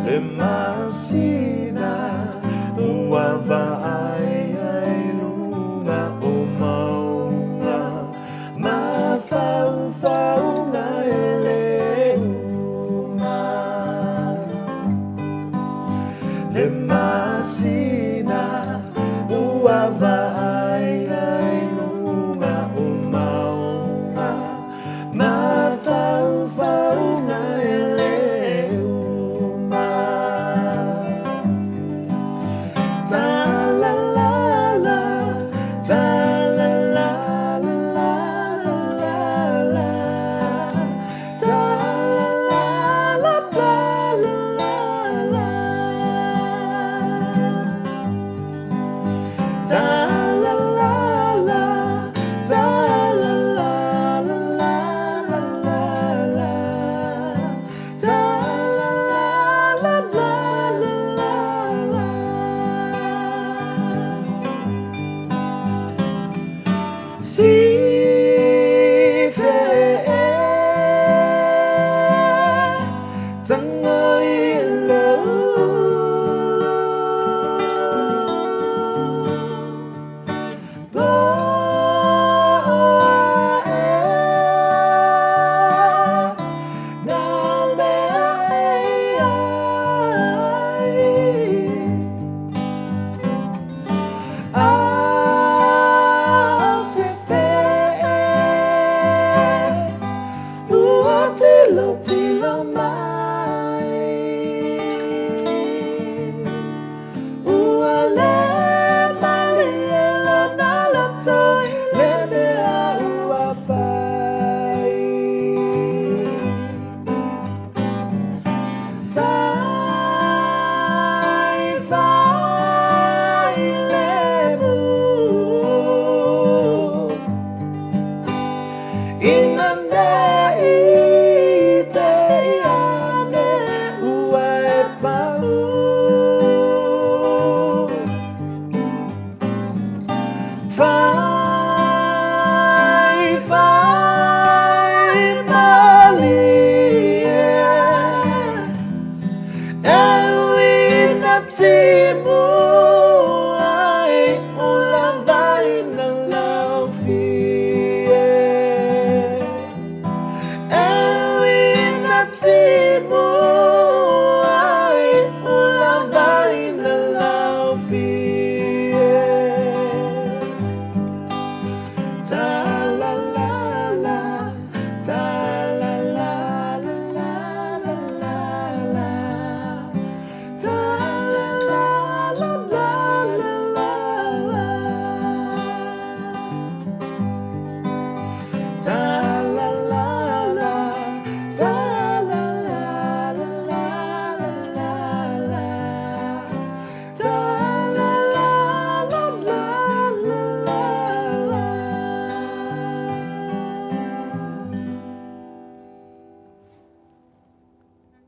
Le masina ua vaai ai i luga o mauga, mafaufauga e lē uma. Le masina ua vaai ai i luga o mauga, mafaufauga e lē uma. Ta la la la, ta la la la la la la, ta la la la la la la, ta la la la, ta la la la la la la, ta la la la la la la. Si fe tago i le ulu, po o aʻe nā mea e ai. A se feʻe ua tilotilo mai, ua lē malie lona loto i le mea ua fai. Fai, fai lemu ina nei te i ane ua e pau. Fai, fai malie e ui na timu.